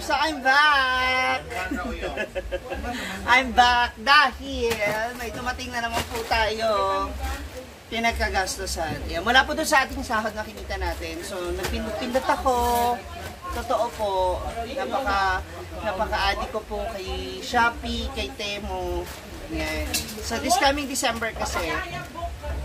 So, I'm back! I'm back dahil may dumating na naman po tayo pinagkagastosan. Yan. Mula po doon sa ating sahod na kinita natin. So, nagpindot-pindot ako. Totoo po, napaka-addict ko po kay Shopee, kay Temu. Yan. So, this coming December kasi,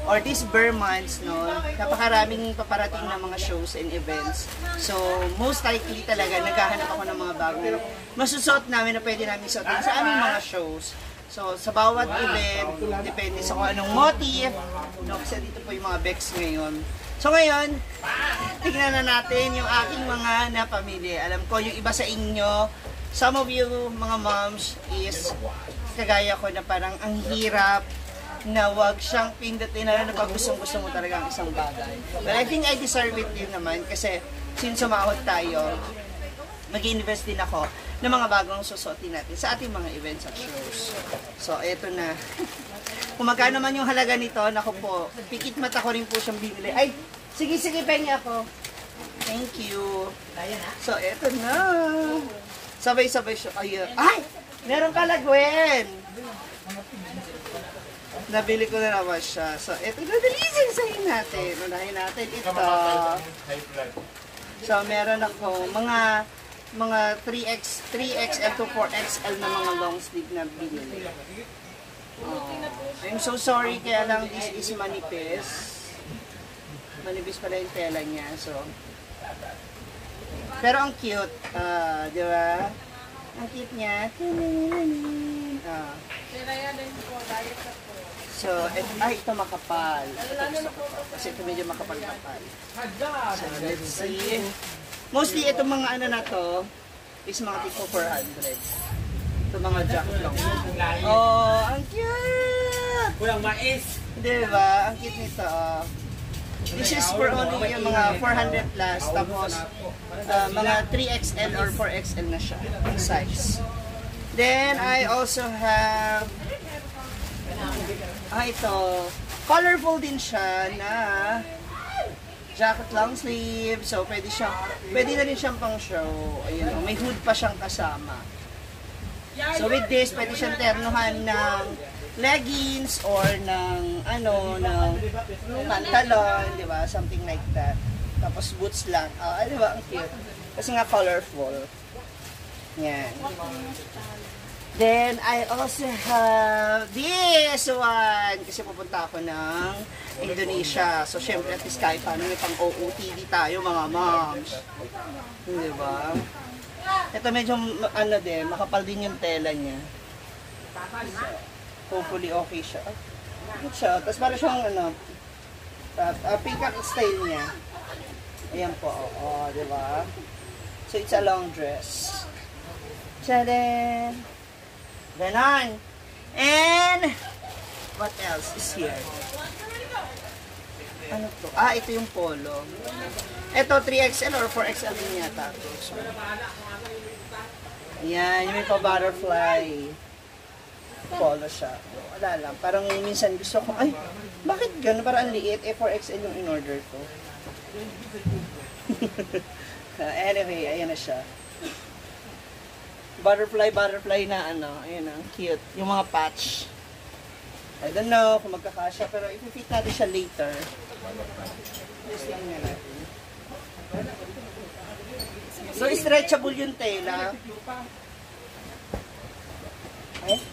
or this ber months, no, napakaraming paparating na mga shows and events. So, most likely talaga, naghahanap ako ng mga bagong masusuot namin na pwede namin suotin sa aming mga shows. So, sa bawat event, depende sa kung anong motif, no, kasi dito po yung mga Bex ngayon. So, ngayon, tignan na natin yung aking mga napamili. Alam ko, yung iba sa inyo, some of you, mga moms, is kagaya ko na parang ang hirap na wag siyang pindutin, lalo na pag gustong gusto mo talaga ang isang bagay. But I think I deserve it din naman kasi since sumahod tayo, mag invest din ako ng mga bagong susuotin natin sa ating mga events at shows. So, eto na. Kung magkano man yung halaga nito, naku po, pikit mata ko rin po siyang binili. Ay, sige, sige, pengi ako. Thank you. So, eto na. Sabay-sabay siya. Ay, ay! Meron pala, Gwen! Nabili ko na naman siya. So, eto na, dali, sayin natin. Unahin natin ito. So, meron ako mga 3X, 3XL to 4XL na mga long sleeve na binili. Oh, I'm so sorry, kaya lang this is manipis. Manipis pala yung tela niya. So, pero ang cute. Ah, di ba? Ang cute niya. Ah. So, ay, ito makapal. Ito gusto ko to. Kasi ito medyo makapal-kapal. So, let's see. Mostly, itong mga ano na to is mga tipo 400. Ito mga jack long. Oh, ang cute! Kulang mais. Di ba? Ang cute nito. Oh. This is for only yung mga 400 plus. Tapos, mga 3XL or 4XL na siya. Size. Then, I also have ito. Colorful din siya na jacket long sleeve. So, pwede na rin siyang pang show. Ayun, oh, may hood pa siyang kasama. So, with this, pwede siyang ternuhan ng leggings or ng, ano, ng pantalon, di ba? Something like that. Tapos, boots lang. Ah, di ba? Ang cute. Kasi nga colorful. Yan. Then, I also have this one. Kasi pupunta ako ng Indonesia. So, syempre, at least kahit paano may pang OOTD tayo, mga moms. Di ba? Ito medyo, ano din, makapal din yung tela niya. So, hopefully okay siya. Ah, cute siya. Tapos parang siyang, ano, peacock style niya. Ayan po, oo, di ba? So, it's a long dress. Tchadan! Ganon. And, what else is here? Ano to? Ah, ito yung polo. Ito, 3XL or 4XL din yata to. So, ayan, yung may pa-butterfly. Polo siya. Wala lang. Parang minsan gusto ko, ay, bakit gano'n? Parang ang liit. Eh, 4XL yung in-order ko. Anyway, ayan na siya. Butterfly, butterfly na ano. Ayan, ang cute. Yung mga patch. I don't know kung magkakasya, pero ipifit natin siya later. Just tingnan natin. So, stretchable yung tela. Ay.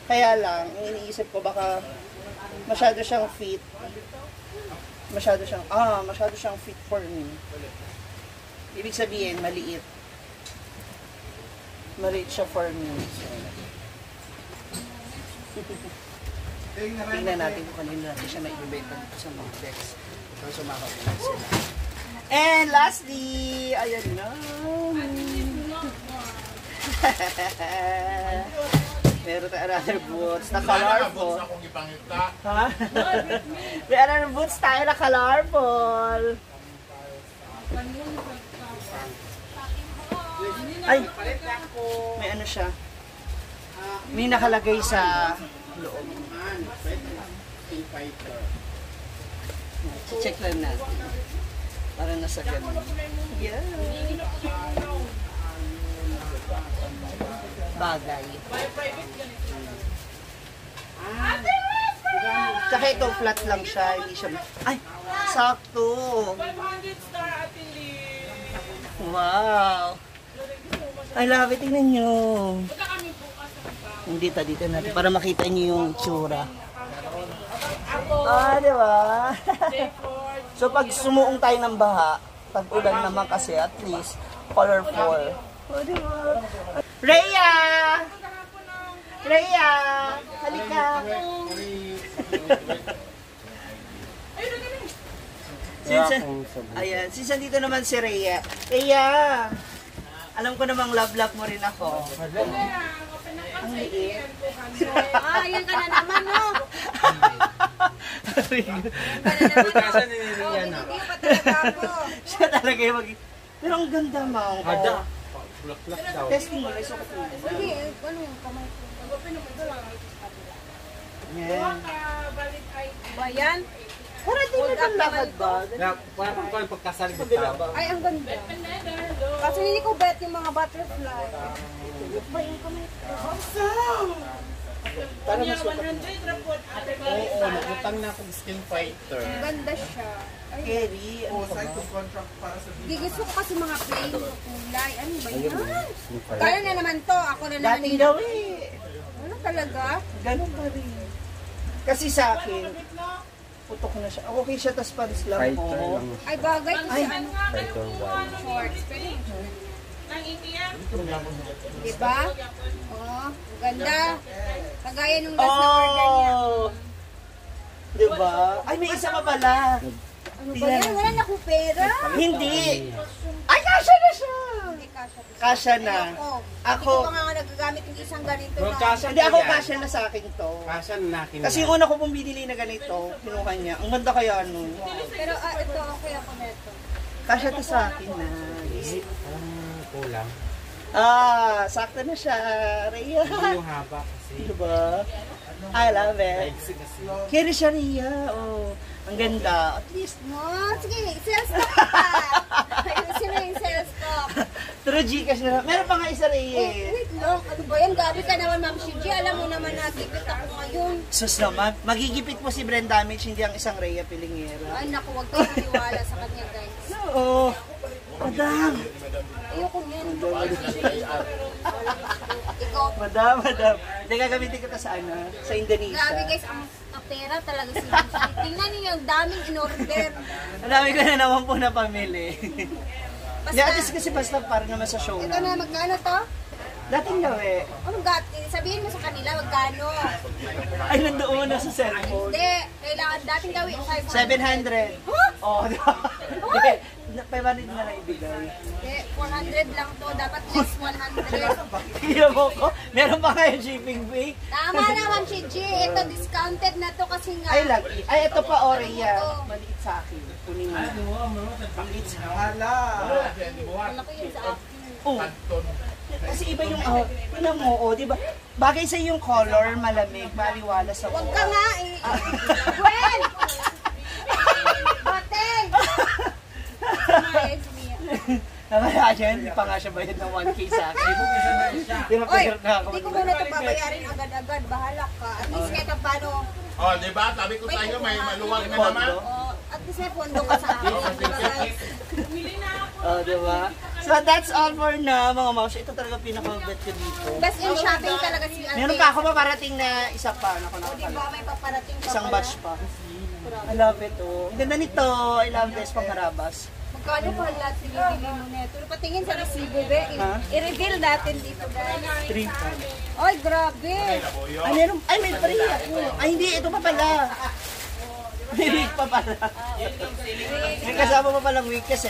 Kaya lang, ang iniisip ko baka masyado siyang fit. Masyado siyang fit for me. Ibig sabihin, maliit. Maliit siya for me. So, tingnan natin kung kanino natin siya maibibenta dito sa mga decks. So, sumakap na sila. And lastly, ayan na. Meron tayo another boots na colorful. Ha? May another boots tayo na colorful. Ay, may ano siya. May nakalagay sa loob. Check lang natin. Para nasa ganun. Yeah. Bagay. Ah. Tsaka ito, flat lang siya. Hindi siya. Ay! Sakto! 500 star, Ate Lee. Wow! I love it. Tingnan nyo. Punta kami bukas sa iba. Hindi ta dito natin para makita niyo yung tsura. Ako, Ah, di ba? Jayford. So pag sumuong tayo ng baha, pag ulan naman kasi at least colorful. Oh, di ba? Rhea! Rhea! Halika! Since, ayan, since nandito naman si Rhea. Rhea! Alam ko namang love-love mo rin ako. Ang liit. Ah, yan ka na naman, no? Yan ka na naman, no? Oh, hindi pa talaga ako. Siya talaga yung mag. Pero ang ganda, Mau. Hada. Bulaklak daw. Testing mo, isukat mo. Hindi, ano yung kamay ko? Yan. Valid ID. Ba yan? Para di na lang lakad ba? Na, parang ko yung pagkasal Kabila bitaw. ba? Ay, ang ganda. Kaso hindi ko bet yung mga butterfly. Ba yung kamay ko? Para mas 100 report, Ate Oo, nagutang na akong skin fighter. Ang ganda siya. Ay, Kerry, ano ka ba? di gusto ko kasi mga plain na kulay. Ano ba yan? Kaya na naman to. Ako na naman. Dating daw eh. Ano talaga? Ganun pa rin. Kasi sa akin, putok na siya. Okay siya, tas pants lang Fighter po. lang. Ay, bagay to sa ano. Fighter one. Shorts. Pwede. Ng ATM. Diba? Oo, ang ganda. Kagaya nung last na order niya. Oh! Diba? Ay, may isa pa pala. Ano ba yan? Wala na akong pera. Hindi. Ay, kasya na siya! Hindi, kasya. Kasya na. Ako. Ako. Hindi ko pa nga nagagamit yung isang ganito Bro, na. kasya Hindi, ako yan. kasya na sa akin to. Kasya na akin. Kasi yung una ko pong binili na ganito, kinuha niya. Ang ganda kaya nun. Pero ito, okay ako neto. Kasya to sa akin na. Hindi, parang kulang. Ah, sakto na siya, Rhea. Hindi yung haba kasi. Diba? I love it. Maiksi kasi. Carry siya, Rhea. Oh, ang ganda. At least, No, sige, sales talk pa. Ayusin mo yung sales talk. true Gcash na lang. Meron pa nga isa, Rhea. Eh, Eh. wait lang. Ano ba yan? Gabi ka naman, Ma'am Shiji. Alam mo naman na gipit ako ngayon. Sus naman, magigipit po si Brenda Damage, hindi ang isang Rhea Pilingera. Ay, naku, huwag kayo maniwala sa kanya, guys. Oo. Madam. Ayoko niyan. Ikaw, Madam, madam. Hindi, gagamitin ko to sa ano, sa Indonesia. grabe guys, ang pera talaga si Ma'am Shiji. Tingnan niyo yung daming in-order. Ang dami ko na naman po na pamili. Hindi, at least Basta, kasi basta para naman sa show ito na. na, magkano to? Dating daw eh. Anong gati? Sabihin mo sa kanila, magkano? Ay, nandoon na sa cellphone. Hindi, kailangan dating gawin 500. 700. Huh? Oh, di ba? Hindi, 500 na lang ibigay. Hindi, 400 lang to. Dapat less 100. Tingnan mo ko, meron pa kayo shipping fee? Tama na, Ma'am Shiji. Ito, discounted na to kasi nga. Ay, lagi. Ay, ito pa, Orea. Maliit sa akin. Kunin mo. Maliit sa akin. Malaki yun sa akin. Oh. Kasi iba yung, oh, tingnan mo, oh, di ba? Bagay sa yung color, malamig, maliwala sa Huwag ka nga eh. Gwen! Bateng! Kumain, sumiya. Namaya siya, hindi pa nga siya bayad ng 1K sa akin. Di ba, Oy, pero na ako. hindi ko muna ito babayarin agad-agad. Bahala ka. At least kahit pa paano, Oh, di ba? Sabi ko sa inyo, may maluwag na naman. Pondo. oh, at least may pondo ka sa akin. Diba, guys? Oh, di ba? So, that's all for now, mga mouse. Ito talaga pinaka-bet ko dito. Best in shopping talaga si Ate. Meron pa ako paparating na isa pa. Naku, O, naku, di ba? May paparating pa Isang pala. batch pa. I love it, oh. Ang ganda nito. I love this pangharabas. Magkano pa lahat binibili mo neto? Patingin sa resibo, be. Ha? I-reveal natin dito, guys. 3. Ay, grabe. Ay, meron. Ay, may free ako. Ay, hindi. Ito pa pala. May wig pa pala. May kasama pa palang wig kasi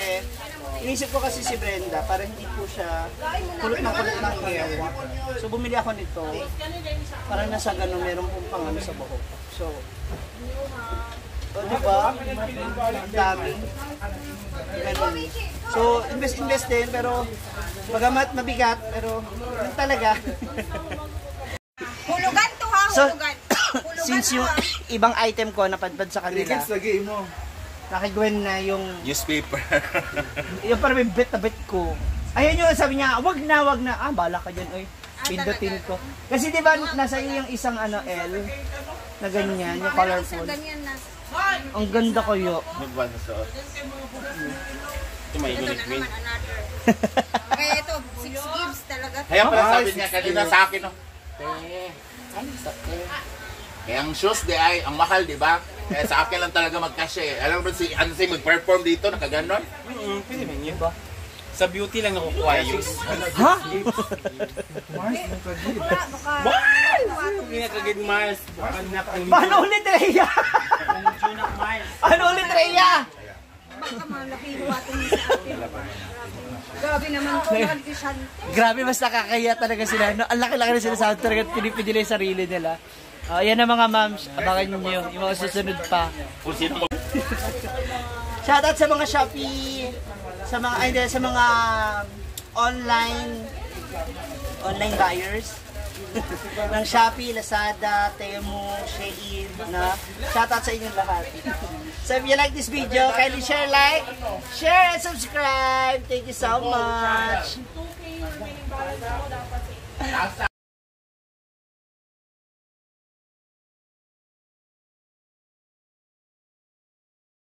inisip ko kasi si Brenda para hindi po siya kulot na kulot ng hair. So, bumili ako nito. Parang nasa ganun, meron pong pang ano sa buhok. So, oh, di ba? Ang dami. Ganun. So, invest-invest din, pero bagamat mabigat, pero yun talaga. Hulugan to ha, So, hulugan. Hulugan since to yung ha. ibang item ko napadpad sa kanila, Lagi mo. nakigwen na yung, Newspaper. yung parang may bet na bet ko. Ayun yun, sabi niya, "Wag na, wag na." Ah, bala ka dyan, oy. Pindutin ko. Kasi di ba nasa iyo yung isang ano L na ganyan, yung Meron isang colorful. ganyan na. Ang ganda kayo. Nagba na suot. Ito may Ito na unique naman, another. Kaya ito, six gives talaga. Kaya pala Ay, sabi niya kanina sa akin, no? Te, ano sa te? Kaya ang shoes di ay, ang mahal, di ba? Kaya sa akin lang talaga magkasya eh. Alam mo si, ano si mag-perform dito, nakaganon? Pwede man yun. Sa beauty lang nakukuha yun. Ha? Baka, baka. Hindi na kagid Mars. Baka na kung Paano ulit, Rhea? June na Mars. Paano ulit, Rhea? Baka malaki yung patong niya sa atin. Grabe naman to, nakalikisyante. Grabe, mas nakakahiya talaga sila. No, ang laki-laki na sila sa akin talaga, pinipili nila yung sarili nila. Oh, yan ang mga ma'ams, abangan nyo yung mga susunod pa. Kung sino mag. Shoutout sa mga Shopee, sa mga, ay, hindi, sa mga online buyers ng Shopee, Lazada, Temu, Shein, na shoutout sa inyong lahat. So if you like this video, kindly share, like, share, and subscribe. Thank you so much. 2K yung remaining balance mo dapat sa Nasa.